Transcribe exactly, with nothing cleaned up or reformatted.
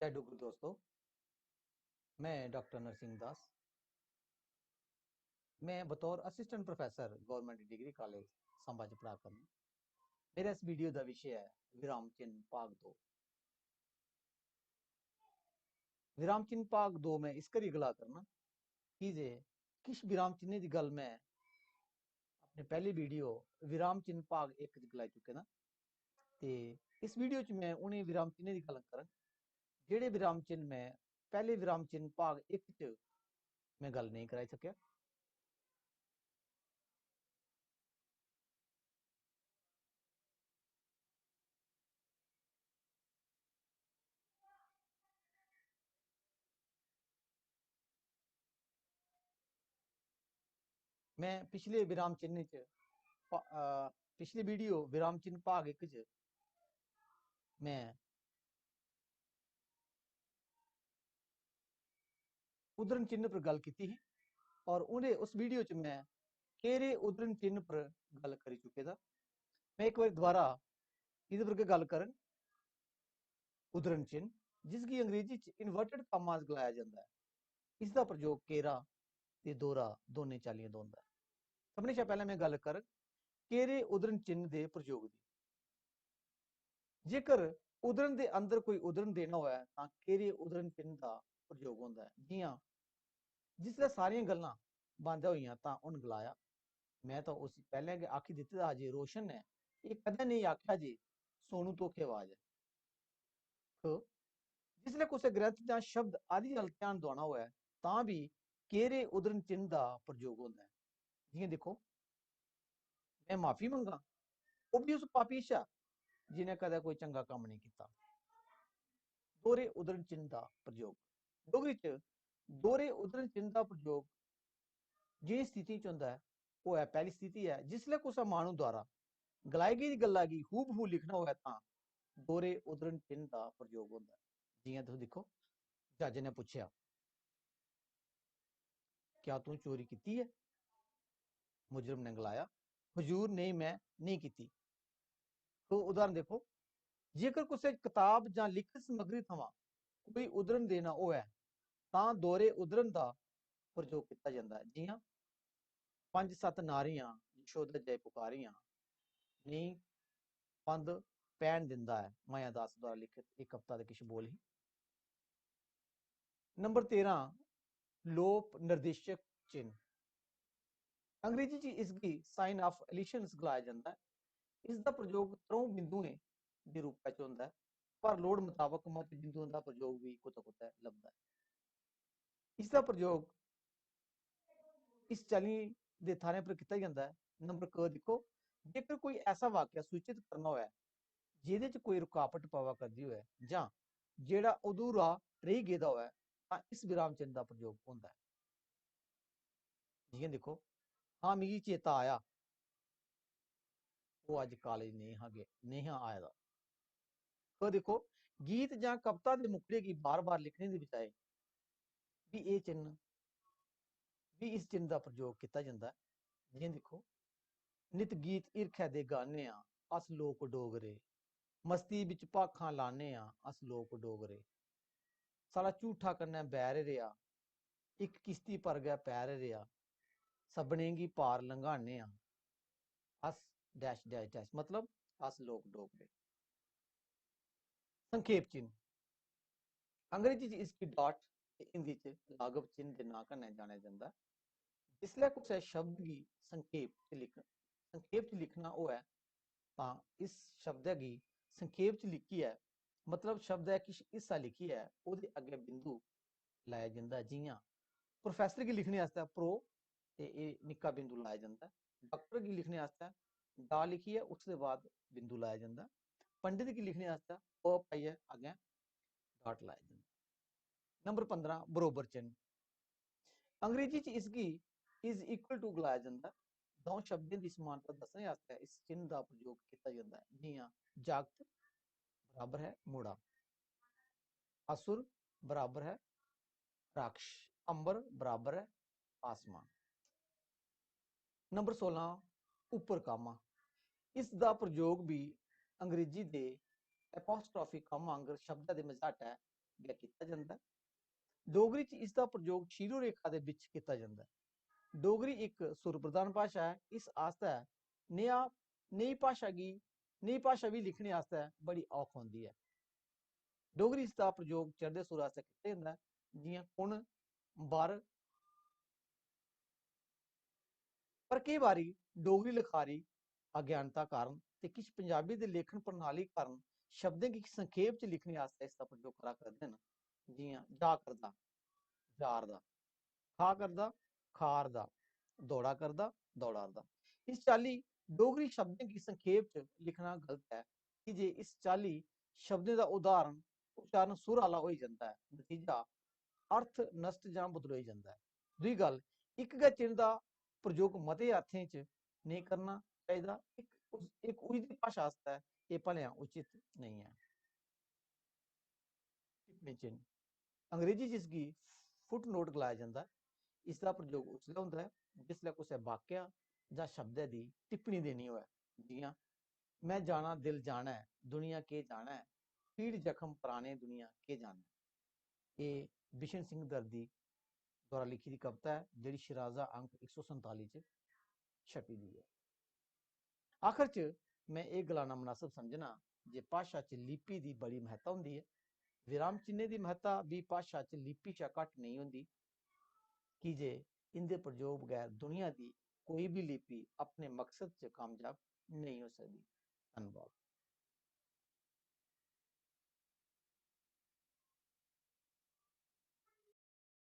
जय डुग्गर दोस्तो, मैं डॉक्टर नरसिंह दास। मैं बतौर assistant professor Government Degree College Samba च पढ़ा करना। मेरा इस वीडियो दा विशे ऐ विराम चिन्ह भाग दो। विराम चिन्ह भाग दो मैं इस करी गला करना की जे किश विराम चिन्हें दी गल्ल मैं अपने पैह्ली वीडियो विराम चिन्ह भाग इक च गलाई चुके दा। ते इस वीडियो च मैं उ'नें विराम चिन्हें दी गल्ल करङ जेह्ड़े विराम चिन्ह मैं पैह्ले विराम चिन्ह भाग इक च मैं गल्ल नेईं कराई सकेआ। मैं पिछले विराम चिन्ह च पा-, अ, पिछली वीडियो विराम चिन्ह भाग इक च मैं उद्धरण चिन्ह पर गल्ल कीती ही और उ'नें उस वीडियो च मैं केरे उद्धरण चिन्ह पर गल्ल करी चुके दा। मैं इक बारी दोबारा एह्दे पर गै गल्ल करङ। उद्धरण चिन्ह, जिसगी अंग्रेजी च inverted commas गलाया जंदा ऐ, इसदा प्रयोग केरा ते दोहरा दोनें चाल्लियें दा होंदा ऐ। सभनें शा पैह्लें मैं गल्ल करङ केरे उद्धरण चिन्ह दे प्रयोग दी। जेकर उद्धरण दे अंदर कोई उद्धरण देना होऐ तां केरे उद्धरण चिन्ह दा प्रयोग होंदा ऐ। जि'यां जिसलै सारियां गल्लां बंद होइयां तां उन्न गलाया, "मैं तां उसी पैह्लें गै आखी दित्ते दा हा जे रोशन ऐ, एह् कदें नेईं आखेआ जे सोनू धोखेबाज ऐ।" ख, जिसलै कुसै ग्रंथ जां शब्द आदि अल ध्यान दोआना होऐ तां बी केरे उद्धरण चिन्ह दा प्रयोग होंदा ऐ। जि'यां दिक्खो, "मैं माफी मंगां, ओह् बी उस पापी शा जि'नें कदें कोई चंगा कम्म नेईं कीता।" दोहरे उद्धरण चिन्ह दा प्रयोग। डोगरी च दोहरे उद्धरण चिन्ह दा प्रयोग जि'नें स्थिति च होंदा ऐ, ओह् ऐ, पैह्ली स्थिति ऐ, जिसलै कुसै माह्नू द्वारा गलाई गेदी गल्ला गी हूबहू लिखना होऐ तां दोहरे उद्धरण चिन्ह दा प्रयोग होंदा ऐ। जि'यां तुस दिक्खो, जज ने पुच्छेआ, "क्या तूं चोरी कीती ऐ?" मुजरम ने गलाया, "हजूर, नेईं, मैं नेईं कीती।" तो उदाहरण दिक्खो, जेकर कुसै कताब जां लिखत समग्री थमां कोई उद्धरण देना होऐ तां दोहरे उद्धरण दा प्रयोग कीता जंदा ऐ। जि'यां, "पंज सत्त नारियां यशोदा जय पुकारियां, नेईं पंद पैन दिंदा ऐ।" माया दास द्वारा लिखित इक कविता दे किश बोल ही। नंबर तेरां, लोप निर्देशक चिन्ह। अंग्रेजी च इसगी sign of elision गलाया जंदा ऐ। इसदा प्रयोग त्र'ऊं बिंदुएं दे रूपा च होंदा ऐ, पर लोड़ मताबक मते बिंदुएं दा प्रयोग बी कुतै-कुतै लभदा ऐ। इसदा प्रयोग इस चाल्ली दे थाह्रें पर कीता जंदा ऐ। नंबर क दिक्खो, जेकर कोई ऐसा वाक्य सूचित करना होऐ जेह्दे च कोई रुकावट पवा करदी होऐ जां जेह्ड़ा अधूरा रेही गेदा होऐ, तां इस विराम चिन्ह दा प्रयोग होंदा ऐ। जि'यां दिक्खो, "हां, मिगी चेता आया, ओह् अज्ज कालेज नेईं हा गे-, नेईं हा आए दा।" क दिक्खो, गीत जां कविता दे मुखड़े गी बार-बार लिखने दी बजाए बी एह् चिन्ह, बी इस चिन्ह दा प्रयोग कीता जंदा ऐ। जि'यां दिक्खो, "नित गीत हिरखै दे गान्ने आं अस लोक डोगरे, मस्ती बिच भाखां लान्ने आं अस लोक डोगरे, साढ़ा झूठा कन्नै बैर रेहा, इक किश्ती पर गै पैर रेहा, सभनें गी पार लंघाने आं अस dash dash dash, मतलब अस लोक डोगरे।" संखेप चिन्ह। अंग्रेजी च इसगी dot ते हिंदी च लाघव चिन्ह दे नांऽ कन्नै जानेआ जंदा ऐ। जिसलै कुसै शब्द गी संखेप च लिख-, संखेप च लिखना होऐ तां इस शब्दै गी संखेप च लिखियै, मतलब शब्द दा किश हिस्सा लिखियै ओह्दे अग्गें बिंदु लाया जंदा ऐ। जि'यां प्रोफेसर गी लिखने आस्तै प्रो ते एह् निक्का बिंदु लाया जंदा ऐ। डाक्टर गी लिखने आस्तै डा लिखियै उसदे बाद बिंदु लाया जंदा ऐ। पंडित गी लिखने आस्तै प पाइयै अग्गें dot लाया जंदा ऐ। नंबर पंदरां, बरोबर चिन्ह। अंग्रेजी च इसगी is equal to गलाया जंदा ऐ। द'ऊं शब्दें दी समानता दस्सने आस्तै इस चिन्ह दा प्रयोग कीता जंदा ऐ। जि'यां जागत बराबर ऐ मुड़ा, असुर बराबर ऐ राक्षस, अंबर बराबर ऐ आसमान। नंबर सोलां, उप्पर कामा। इस दा प्रयोग बी अंग्रेजी दे apostrophe comma आंगर शब्दा दे मझाटै गै कीता जंदा ऐ। डोगरी च इसदा प्रयोग शिरो रेखा दे बिच कीता जंदा ऐ। डोगरी इक सुर प्रधान भाशा ऐ, इस आस्तै नेहा, नेही भाशा गी, नेही भाशा बी लिखने आस्तै बड़ी औख औंदी ऐ। डोगरी इसदा प्रयोग चढ़दे सुर आस्तै कीता जंदा ऐ, जि'यां कुण, बर। पर केई बारी डोगरी लखारी अज्ञानता कारण ते किश पंजाबी दे लेखन प्रणाली कारण शब्दें गी संखेप च लिखने आस्तै इसदा प्रयोग करा करदे न, जि'यां जा करदा, जा'रदा, खा करदा, खा'रदा, दौड़ा करदा, दौड़ा'रदा। इस चाल्ली डोगरी शब्दें गी संखेप च लिखना गलत ऐ, की जे इस चाल्ली शब्दें दा उदाहरण, उच्चारण सुर आह्ला होई जंदा ऐ। नतीजा, अर्थ नष्ट जां बदलोई जंदा ऐ। दूई गल्ल, इक गै चिन्ह दा प्रयोग मते अर्थें च नेईं करना चाहिदा। इक उस, इक उज्झ दी भाशा आस्तै एह् भलेआं उचित नेईं ऐ। टिप्पणी चिन्ह, अंग्रेजी च इसगी footnote गलाया जंदा ऐ। इसदा प्रयोग उसलै होंदा ऐ जिसलै कुसै वाक्य जां शब्दै दी टिप्पणी देनी होऐ, जि'यां "मैं जाना दिल जाना ऐ, दुनिया केह् जाना ऐ, पीड़ जख्म पराने दुनिया केह् जाना ऐ।" एह् बिशन सिंह दर्दी द्वारा लिखी दी कविता ऐ, जेह्ड़ी शिराजा अंक इक सौ संताली च छपी दी ऐ। आखर च में एह् गलाना मनासब समझना जे भाशा च लिपि दी बड़ी म्हत्ता होंदी ऐ। विराम चिन्हें दी म्हत्ता बी भाशा च लिपि शा घट्ट नेईं होंदी, की जे इं'दे प्रयोग बगैर दुनिया दी कोई बी लिपि अपने मकसद च कामयाब नेईं होई सकदी। धन्नवाद।